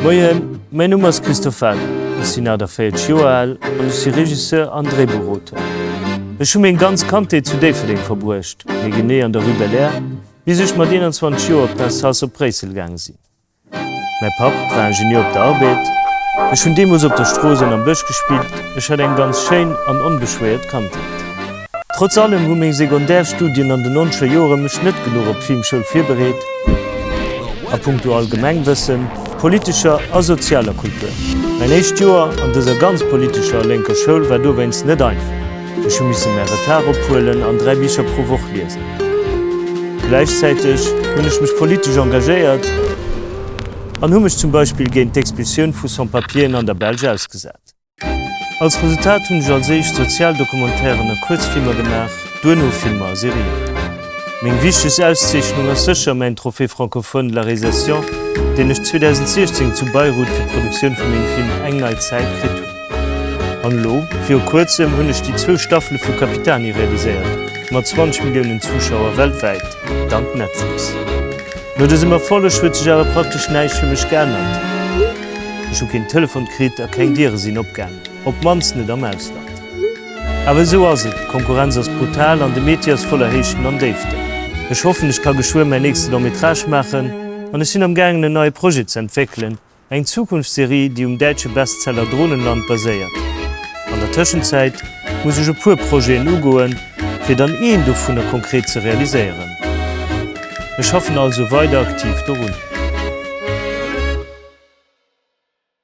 Moien, mäin Numm ass Christophe Aden, ech sinn 48 Joer al an ech si Regisseur an Dréibuchauteur. Ech hu meng ganz Kandheet zu Déifferdeng verbruecht, méi genee an der Rue Belair, bis ech mat 21 Joer op d'Naissance op Bréissel gaange sinn. Mäi Papp war Ingenieur op der Arbed. Ech hunn deemools op der Strooss an am Bësch gespillt. Ech hat eng ganz schéin an onbeschwéiert Kandheet. Trotz allem hu meng Secondaire-Studien an den nonzeger Joere mech net genuch op d'Filmschoul virbereet a punkto Allgemengwëssen, politescher a sozialer Kultur. Mäin éischt Joer an dëser ganz politescher a lénker Schoul war dowéinst net einfach. Ech hu misse mäi Retard ophuelen an 3 Bicher pro Woch liesen. Gläichzäiteg hunn ech mech politesch engagéiert an hu mech zum Beispill géint d'Expulsioun vu Sans-Papieren an der Belsch ausgesat. Als Resultat hunn ech als éischt Sozialdocumentairen a Kuerzfilmer gemaach, duerno Filmer a Serien. Meng wichtegst Auszeechnung ass sécher mäin Trophée francophone de la réalisation, deen ech 2016 zu Beirut fir d'Produktioun vu mengem Film Eng nei Zäit kritt hunn. An elo, viru kuerzem, hunn ech déi zwou Staffele vu Capitani realiséiert, mat 20 Milliounen Zuschauer weltwäit, dank Netflix. No dësem Erfolleg huet sech awer praktesch näischt fir mech geännert. Ech hu keen Telefon kritt a keng Diere sinn opgaangen, op d'mannst net am Ausland. Awer esou ass et, d'Konkurrenz ass brutal an de Metier ass voller Héichten an Déiften. Ech hoffen, ech ka geschwë mäin nächste Long métrage maachen an ech sinn am gaangen en neie Projet ze entwéckelen, Eng Zukunftsserie, déi um däitsche Bestseller Drohnenland baséiert. An der Tëschenzäit muss ech e puer Projeten ugoen, fir dann een dovunner konkret ze realiséieren. Ech schaffen also weider aktiv dorun.